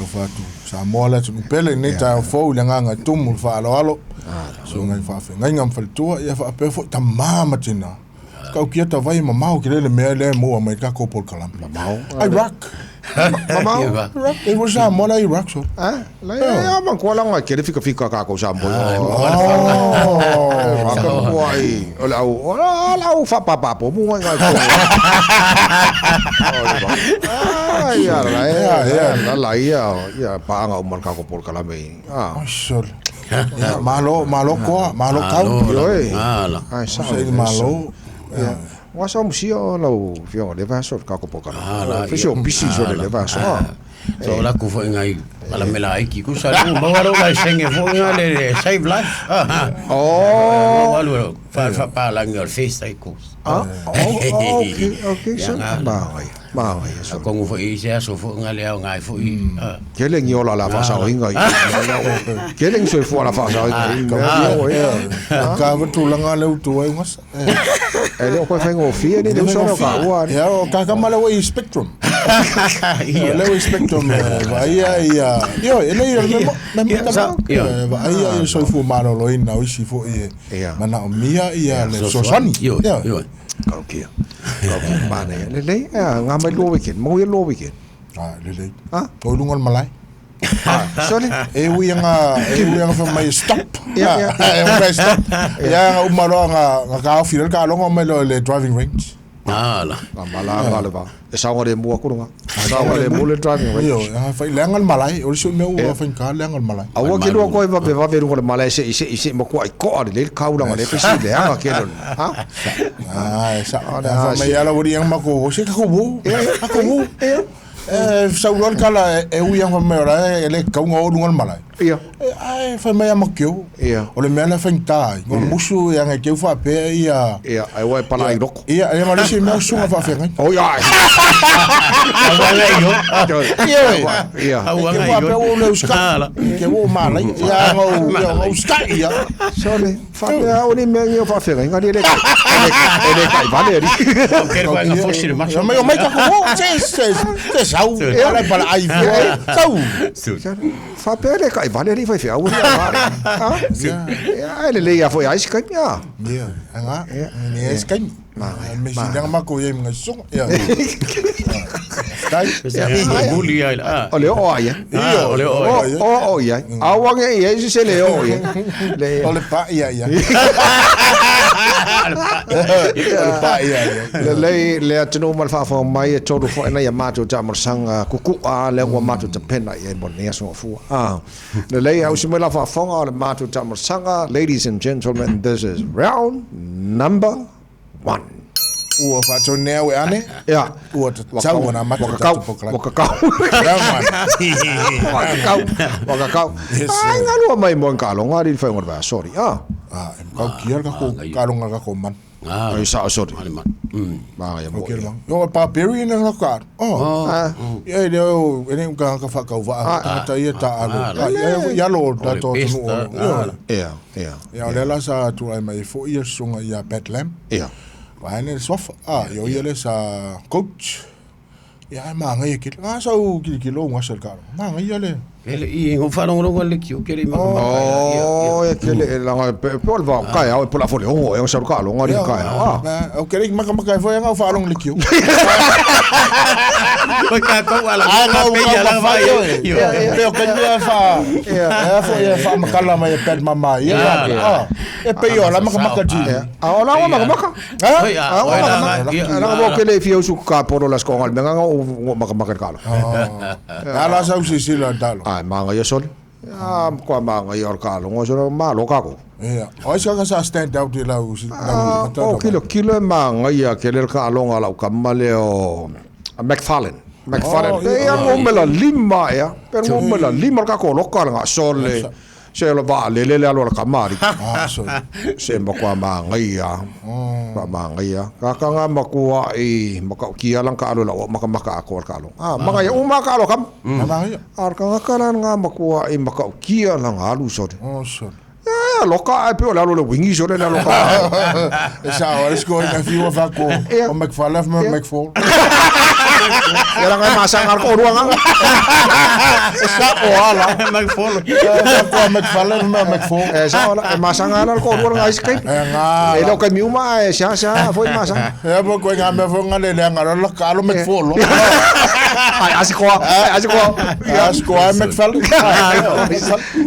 Faatalofa atu Samoa le atunuu pele i lenei taeao fou i le agaga e tumu i le faaaloalo. Susuga i faafeagaiga ma faletua, ia faapea foi tama ma tina. Taukia tavai e mamao tele le mea lea e maua mai i le tatou polokalame. Mamao. Iraq. Mamao. Iraq. E ua Samoa la Iraq so. Eh, la e a mantua la ngai kele fika fika ka ko Samoa. Oh. Ka ko ai o le au o la au fa pa pa po mu ngai ngai ko. Ai ya la ya la la ya ya pa anga o ka ko polokalame. Ah. Oh, sure. Ia, malo, malo koa, malo kau. Ioe. Ala. Ai sa. Se malo. Ia. Ua sa musia o lau fioga le vaso ka ko pokana. Ala, Fisi o pisi so le vaso. So la ku foi ngai ala mela ai ki ku sa lu maua ro lai senge foi ngai le le save life. Oh. Oh, alu fa fa pa la ngai face ai ku. Ah, oh, okay, okay, so ma ai. Ma ai so. Kongu foi se aso foi ngai le au ngai foi. Ke le ngiola la fa sa inga. Ke le ngi fo la fa sa inga. Ka va tulaga le utu ai ngasa. E le ko fa ngo fi ni le so ka ua. Ia, o ka ka male i spectrum. Le i spectrum va ia ia. Io, e le ia me me me ta. Va ia ia soifua maloloina o isi foi e manaomia ia le fesoasoani. Io, io. Ka kia. Ka kia ma nei. Le le nga mai lo weekend. Mo ye lo weekend. Ah, lelei. Ah? O luga o le malae. Ah, sorry. E ui anga, e ui anga fa mai stop. Ia, ia. E ui mai stop. Ia anga uma loa nga nga kaofi le ka longo mai loa i le driving range. Ala. Nga mala nga le va. E saoga le mua kuru nga. Saoga le mua le driving range. Io, anga fai leaga le malae. O le isi mea ua faigata leaga le malae. Aua ke lua koe vave vave luga le malae se i se i se ma kua i koa le le kaulanga le pesi le anga ke lona. Ha? Ah, e sa. Fa mai ala ua lianga mako, se ka ko wo. Ka ko wo. E sau loa le tala e ui anga fai mai o la e le tatau ona oo i luga o le malae. Ia. E ai fai mai a makeo. Ia. O le mea lea e faigata ai. O le musu e aga e teu faapea ia. Ia, ai ua e pala ai loko. Ia, ia ma le isi mea o susuga faafeagaiga. Oh, ia. Auanga i o. Ia, Ia. e Auanga te i faapea o. ua ou le usitai. Ke ua ou malaia. Ia aga ou, ia aga ou usitai ia. Sole, faapea o ni mea ni o faafeagaiga ni e le kai. E le kai vale ali. Ke wha nga fosi le maso. Mai o mai ka ko, se se se sau. Ala pala ai fua. Sau. Faapea le kai vale ali fai au ni a. Ha? Ia, e le lei a foi ai skai ia. Ia, anga. Ni e skai. Me si nanga mako ia mga sunga. Ia. Tai. Muli ai la. O le o ai. Ah, o le o ai. O o ia. Awange ia si se le o ia. Le O le pa ia ia. O le pa ia ia. Le lei le atunuu ma le faafofoga mai e tolu foi nei a matou taamalasaga kuku'a lea ua matou tapena i ai mo lenei aso gafua. Ah, lelei ausi mai la faafofoga o le matou taamalasaga. Ladies and gentlemen, this is round number one. Ua faatonea ue ane. Ia. Ua tatau ona amata Ua kakau. tatou polokalame. Ua kakau. Round one. Ua kakau. Ua kakau. Yes, Ai, galua mai mo kaloga ali le faaiuga o le vaiaso, sorry. Ah. Ah, e makau kia le kako kaloga le kako man. Ah, Ai sao, sorry. ale ma. Magaia mo. Kia le mang. Yo pa peri na ka ka. Oh. Ah. Ia le o e ne ka ka fa kau va ta ia ta alo. Ia ia lo ta to best, tu ah, o. Ia, ia. Ia o le la sa tu ai mai fo ia sunga ia Bethlehem. Ia. Va ane le sofa. Ah, yo ia le sa coach. Ia ai ma ngai ki. Nga sa u ki ki lo nga sa ka. Ma ngai ia le. Ele i ngo whalongo le ki o kere ma. Oh, e ke le langa pe pe o va kai au e pula fole ongo e sa ka longa ri kai. Ah. O kere maka maka foi nga fa long le ki. Ko ka ko ala Ah, ka nga pe ya la nga va fa yo. yo. Pe o kere fa. E fo ia fa makala mai e pet mama. Ia. Ah. E pe yo la maka maka ji. A o la maka maka. Ha? A o maka maka. La mo ke le fi o su ka poro las ko ngal menga o maka maka ka. Ala sa u sisi la dalo. Ai manga yo sol. Ah, ko manga yo ka longo so ma lo ka ko. Ia. O isa ka sa stand out i lau si Ah, o kilo kilo e manga ia ke le ka longa lau ka male o McFarlane. McFarlane. Oh, Pe ia mo mela lima ia. Pe mo mela lima ka ko loka nga sol le. Se lo va le le le alo ka mari. Ah, so. Se ma kwa manga ia. Kwa manga ia. Ka ka nga makua i maka kia lang ka alo la o maka maka ako ka alo. Ah, manga ia uma ka alo kam. Ma ia. Ar ka nga ka lan nga makua i maka kia lang alu so. Oh, so. Ia loka ai pe o le alo le wingi so le le loka. E sa o le score na fiwa fa ko. Ia. O McFarlane ma McFall. Ia la ngai masanga ko ruanga. E Sa o ala. McFall. Ko McFarlane ma McFall. E sa ola, e masanga ala ko rua ngai skai. E ngā. E lo kai miuma e sa sa foi masanga. E mo koe ngā mea whonga le le anga rala ka alo McFall. Ai asikoa, ai asikoa. Asikoa e McFarlane.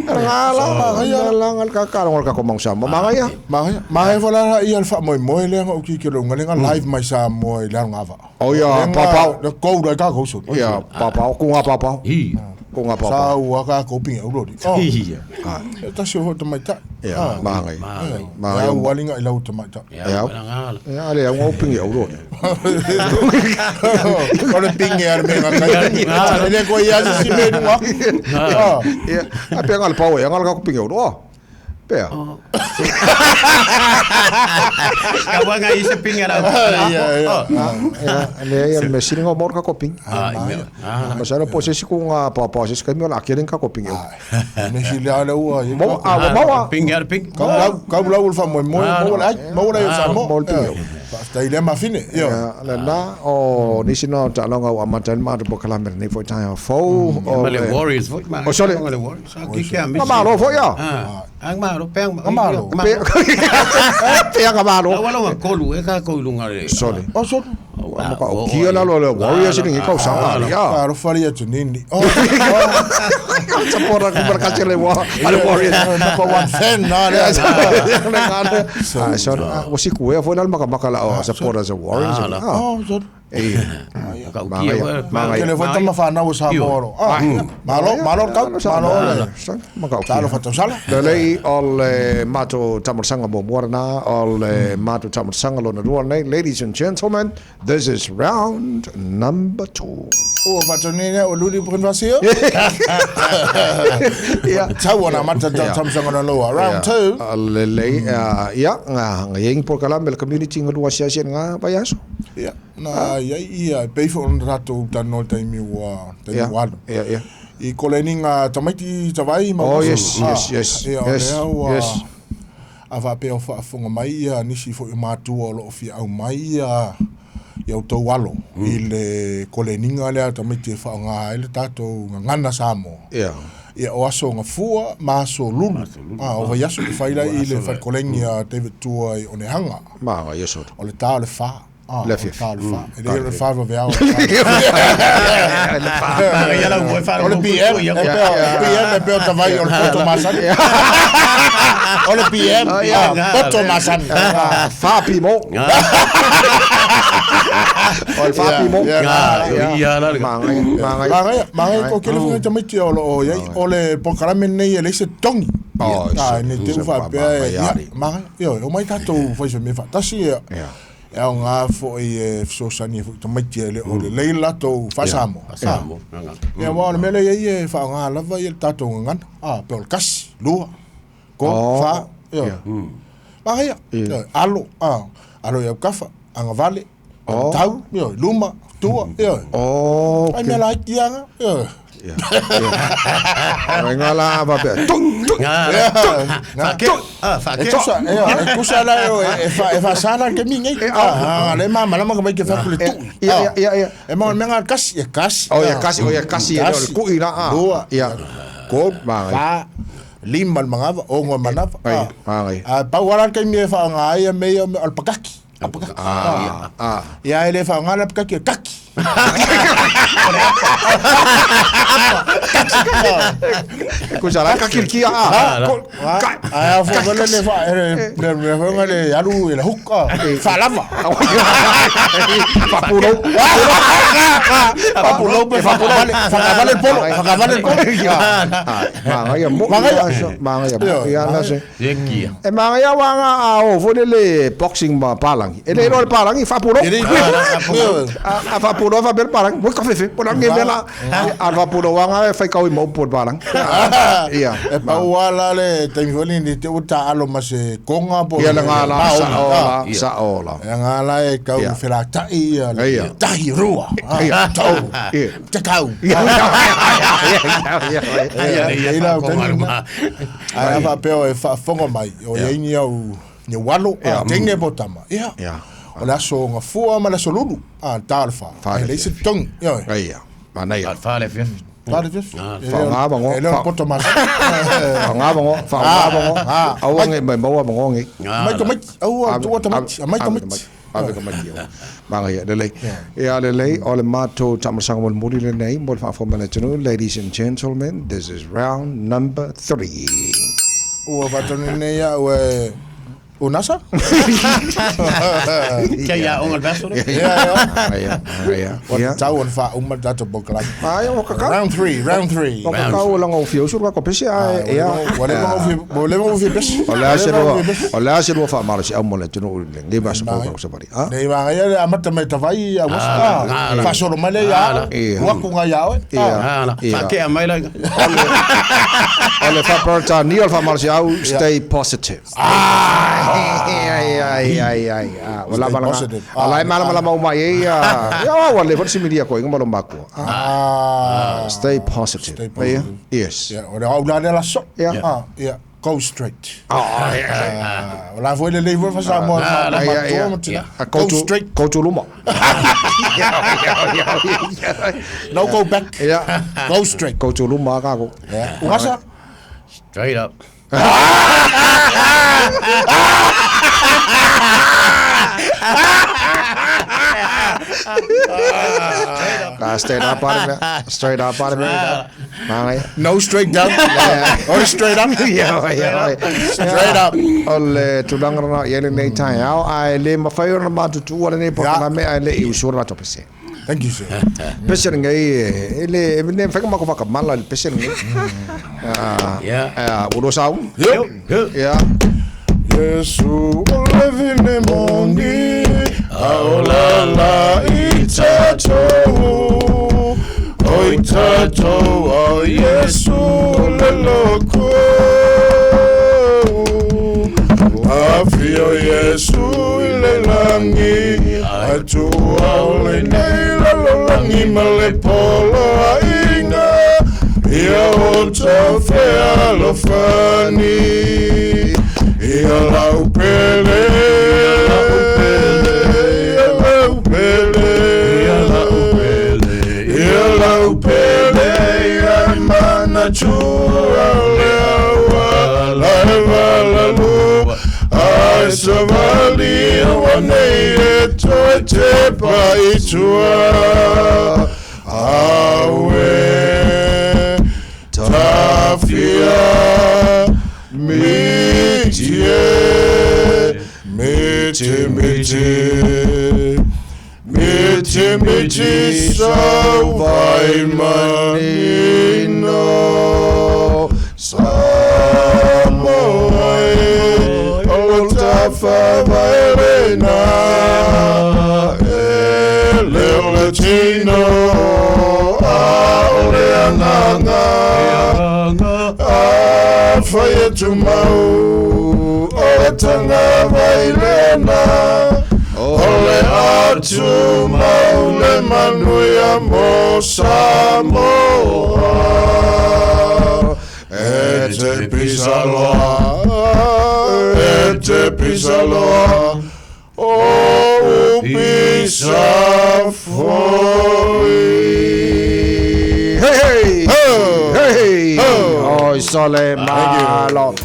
Nga la, nga la nga ka ka ka ko mong sa ma ia. Ma ma e vola ia le wha moe le anga uki ke lunga lenga live mai sa moe le anga va. Oh ia, papau. Le kou dai ka kou so. Ia, papau, ku ngā papau. Hi. Ku ngā papau. Sa ua ka kou pinga urori. Hi. E tasi o te mai ta. Ia, maangai. Maangai. Maangai. Ia ualinga i lau te mai ta. Ia, ngala. Ia, ale au ngau pingi urori. O le pingi ar me ngā kai. E le koe ia si me nunga. Ia, a pea ngā le pau e, ngā le ka pingi urori. Pea. Ka wanga i se pinga rau. Ia, ia. Ia, le ia me siringa o mor ka koping. Ah, ia. Ma sa po se siku ngā papa se skai me la keren ka koping. Me si le ale ua. Mo a mo a. Pinga ping. Kau lau, kau lau ulfa moe moe, mo lai, mo lai o sa mo. Mo le pingi. Tai le mafine. Ia. Le na o nisi no ta longa o amatan ma to kala me nei foi tai fo O le Warriors foi. O sorry. Le Warriors. Ki ke a Ma malo foi ia. Ah. Ang malo peang. Ang malo. Pea ka malo. Wala wa kolu e ka ko ilunga le. Sorry. O so. Ma ka o kia la lo le Warriors ni kau sa ia. Ka ro fari atu nini. O. Sa pora ku berkaca le wa ale Warriors. Number one fan na le. Ah, so o si ku e foi la maka maka la o supporters of Warriors. Ah. O so. Eh. Ka ukia. Ke le foi tama whanau o sa moro. Ah, malo, malo kau, malo le. Maka Talo whatausala. Le lei o le mato tamarsanga mo muarana, o le mato tamarsanga lona rua nei. Ladies and gentlemen, this is round number 2. O whatonene o luri prinvasio. Ia. Tau ona mata tamsanga na loa. Round 2. Le lei, ia, ngā yengi por kalam le community ngā lua sia sia ngā vaiaso. Ia, na ia ia pei fo on rato tano taimi wa taimi walo. Ia, ia. I koleni ngā tamaiti tawai ma. Oh, yes, yes, yes. Yes, yes. A wha peo whaafonga mai ia nisi fo i mātua o loo fia au mai ia ia o tau alo i le koleninga lea tamaiti e whaonga ai le tātou ngā ngana Samoa. Ia. Ia o aso ngā fua ma aso lulu. Ah, o vai aso i whaila i le whaikolengi a David Tua i Onehanga. Ma ngā ia soto. O le tā o le wha. Ah, Le fief. O le wha. E le wha wa vea. O le PM, e PM e peo tawai o le poto masani. O le PM, poto masani. Wha pimo. O le wha pimo. Ia la. Maangai, maangai. Maangai, maangai ko kele whangai tamaiti o lo o iai, o le pokarame nei e leise tongi. Oh, Ah, ne te uwha pea e, maangai, io, o mai tātou whaisa me wha. Tasi e, e au ngā fo i e sosani e fo i tamaiti e le o le leila tau whasamo. Samo. Ia wā o le mele ia e wha ngā lava i le tātou ngana. Ah, pe o le kasi, lua, ko, wha, io. Maangai, io, alo, ah, alo i au kafa, anga vale, tau, io, luma, tua, io. Oh, Ai mea lai kianga, io. Ai ngā la va pea. Tung, tung. Whake. Ah, whake. E kusa, e kusa la e e fa sana ke mi ngai. Ah, le ma malama ka mai ke fa kule tu. Ia, ia, ia. E ma me nga kasi, e kasi. Oh, ia kasi, oh, ia kasi, e le kui la. Ah. Lua. Ia. Ko, Maangai. fa, lima le mangava, ongo manava. Ai, maangai. Ah, pau ala ke mi e fa nga ai me ia al pakaki. Apakaki. Ah, ah. Ia ele fa nga la pakaki kaki. E kusa la kakirkia. Ah. Ah, fo vele le fa le le le le alu le huka. Fa lava. Papuro. Papuro pe fa vale fa vale el polo, fa vale el polo. Maangai ia mo. Maangai ia. Ia la se. Ia. E maangai ia wanga a o fo le boxing ma palangi. E le ro palangi fa puro. A fa puro fa bel palangi. Mo ka fefe. Pona nge bela. A fa puro wanga e fai kau i mau por palangi. Ia. E pau ala le taimi foi ni te uta alo ma se konga po. Ia le ngā la sa ola sa ola. E ngā la e kau whelatai ia le tahi rua. Ia. Tau. Ia. Te kau. Ia. Ia Ia Ai fa peo e whaafonga mai. O ia ini au ni walo. Tenge po tama. Ia. Ia. O le aso ngā fua ma le aso lulu. Ah, tā le wha. Wha E le leise tongi. Ia. Ia. Manaia. Wha le fief. Pa le fiafi. Faaaoga avanoa. E le o le poto masani. Faaaoga avanoa, faaaoga avanoa. Aua ne i maumau avanoa nei. Aumai tamaiti, aua tuua tamaiti, aumai tamaiti. Ave tamaiti e o. Manaia, lelei. Ia lelei, o le matou taamalosaga mulimuli lenei mo le faafofoga mai a le atunuu. Ladies and gentlemen, this is round number 3. Ua faatonu nei au e Unasa? Kia ia onga le vessel. Ia, ia. Ua tatau ona faauma le tatou polokalame. Ai, ua kakau. Round 3, round 3. Ua kakau laga ua fia usu le tatou pese, ae ia. Ua leva ona ou fia pese. O le a se lua, o le a se lua faamalosiau mo le atunuu i lenei vaiaso fou tau savali? A? Nei manaia le amata mai tavai Augusta. Faasolo mai lea ia au. Tuu atu nai ia oe. Faatea mai la. O le faa-Peretania o le faamalosiau, stay positive. Ai, ai, ai, ai. Ua lava lana. A la e malamalama uma i ai ia. Ia, ua leva ona similia koe ma lou makua. Stay positive. Stay positive. Yes. Ia, o le au la lea la so. Ia. Ia, go straight. Ah, O la foi lelei foi fa-Samoa ma matua ma tina. Go straight. Go to luma. No go back. Ia. Go straight. Go to luma kako. Ia. Ugasa? Straight up. Straight up out of it. Straight up out of it. Manaia. No straight down. Or straight up. Ia, ia, ia. Straight up. O le tulaga lena i ai lenei taeao, ae le mafai ona matutua lenei polokalame ae le i usua le matou pese. Thank you, sir. Pese lenei, e le, e le mafai ona matou faatamala i le pese lenei. Ia. Ua lua sauni? Yep. Ia. Iesu o le vine moni, a o la la i tatou. O i tatou o Iesu le loko. Afio Iesu i le lagi, ae tuua o lenei lalolagi ma le poloaiga. Ia outou fealofani, ia lau pele, ia lau pele, ia lau pele, ia lau pele, ia manatua le auala e valalua, ae savali aua nei e toe tepa i tua. Aue tafia mitie, miti miti, miti miti sau vai manino. Samoa e, o tafa vai lena, e leo le tino, a o le agaga, a fai e tumau, o le taga vai lena, o le atumau le manuia mo Samoa. E te pisaloa, e te pisaloa, o pisa foi. Hey, hey! Oh! Hey! Oh! Oi, sole malo.